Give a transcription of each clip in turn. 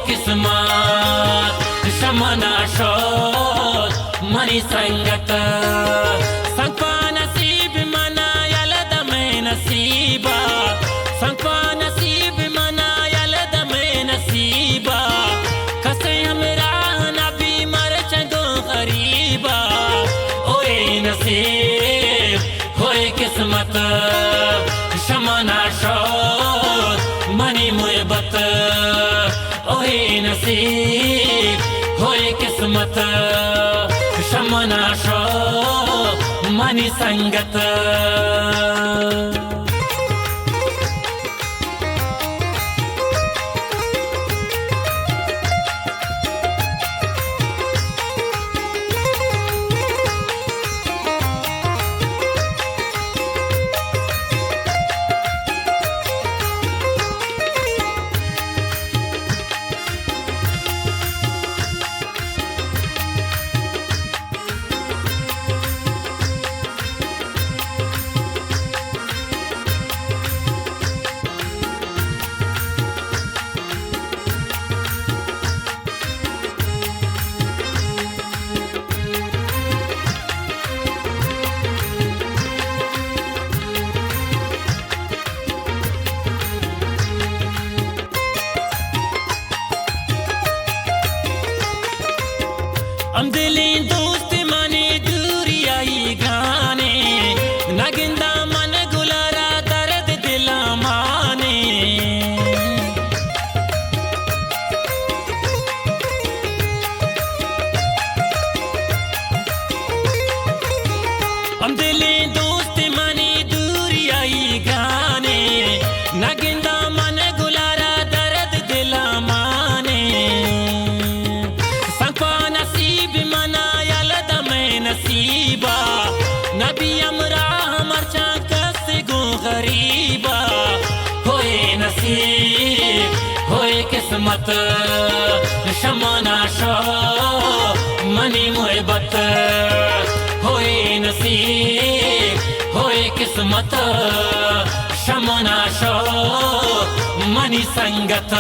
قسمت شمنا شد منی سنگت، سنگپا نصیب منا یل دمے نصیبا، سنگپا نصیب منا یل دمے نصیبا، کسے ہمراہ نبی مرچاں گوں غریبا۔ اوئے نصیب، ہوئے قسمت، شمنا شد منی محبت۔ اوئے نصیب، ہوئے قسمت، شمنا شد منی سنگت۔ ہم دلیں دوست منی دوری آئی گانے، نہ گنداں من گلارا درد دلاں مانے۔ ہم دلیں دوست منی دوری آئی گانے، نہ گنداں من گلارا درد دلاں مانے۔ سنگپا نصیب منا یل دمے نصیبا، نبی ہمراہ مرچاں کس گوں غریبا۔ ہوئے نصیب، ہوئے قسمت، شمنا شد منی محبت۔ ہوئے نصیب، ہوئے قسمت، شمنا شد منی سنگت۔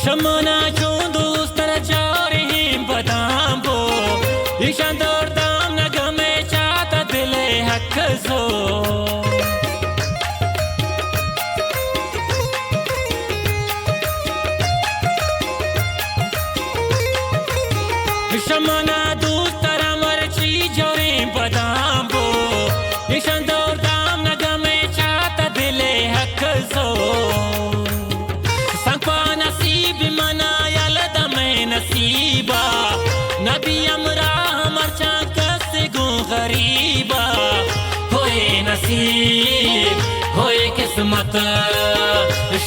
شمنا چون دوست را چاریں بدام بو، ایشان دور دام نگمے چاتا دل حق زو۔ شمنا دوست را مرچی جوریں بدام بو، ایشان دور دام نگمے چاتا دل حق زو۔ سنگپا نصیب منا یل دمے نصیبا، نبی ہمراہ مرچاں کس گوں غریبا۔ ہوئے نصیب، ہوئے قسمت،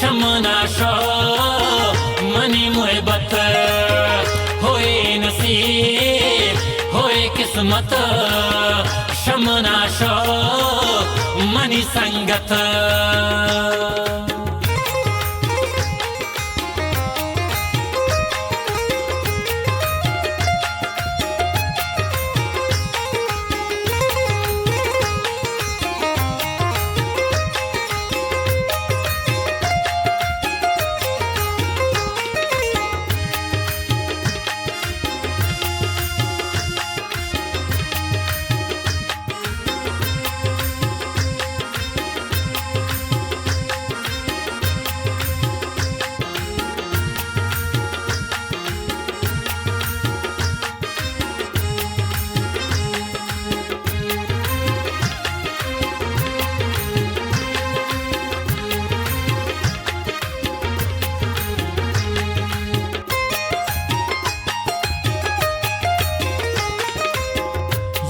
شمنا شد منی محبت۔ ہوئے نصیب، ہوئے قسمت، شمنا شد منی سنگت۔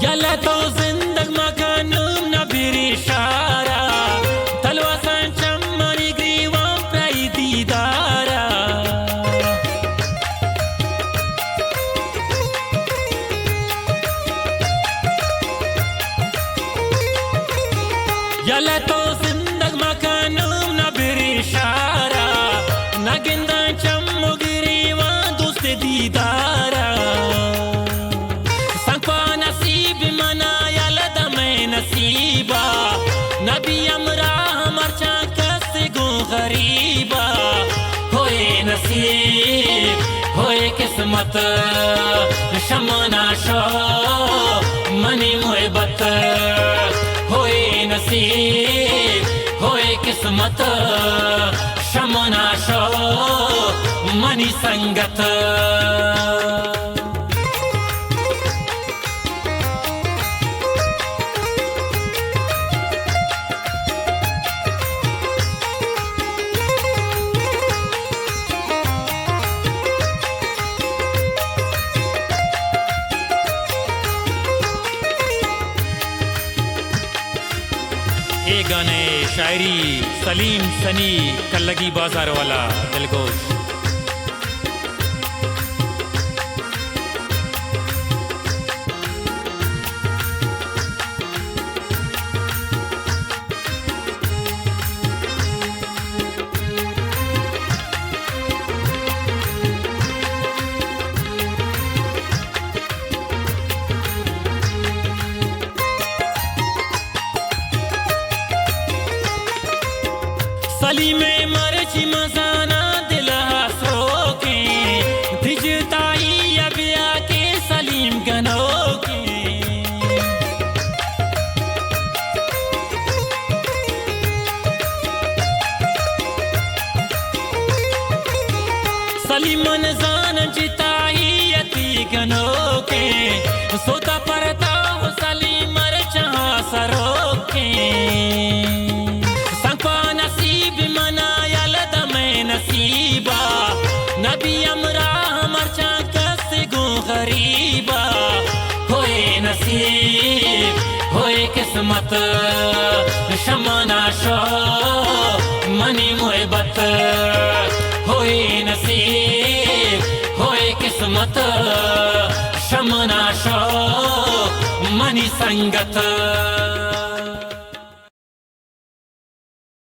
یلہ تو زندگ مکن نوم نہ بری شارا، تلواساں چمانی گریوان پرائی دیدارا۔ یلہ تو زندگ مکن نوم نہ بری شارا، نہ گنداں چم و گریوان دوست دیدارا۔ سنگپا نصیب منا یلہ دمے نصیبا، نبی ہمراہ مرچاں کس گوں غریبا۔ ہوئے نصیب، ہوئے قسمت، شمانا شو منی محبت۔ ہوئے نصیب، ہوئے قسمت، شمانا شو منی سنگت۔ اے گانے شاعری سلیم سنی کلگی بازار والا دلگوش۔ سلیم مرچی مزانا دل ءَ سروکیں، دجتائی ءَ بیا کہ سلیم گنوکیں۔ سلیم من زاناں چہ تائی ءَ تئی گنوکیں، سوتا پرتا و سلیم مرچاں سروکیں۔ سنگپا نصیب منا یلہ دمے نصیبا، نبی ہمراہ مرچاں کس گوں غریبا۔ ہوئے نصیب، ہوئے قسمت، شمانا شو منی محبت۔ ہوئے نصیب، ہوئے قسمت، شمانا شو منی سنگت۔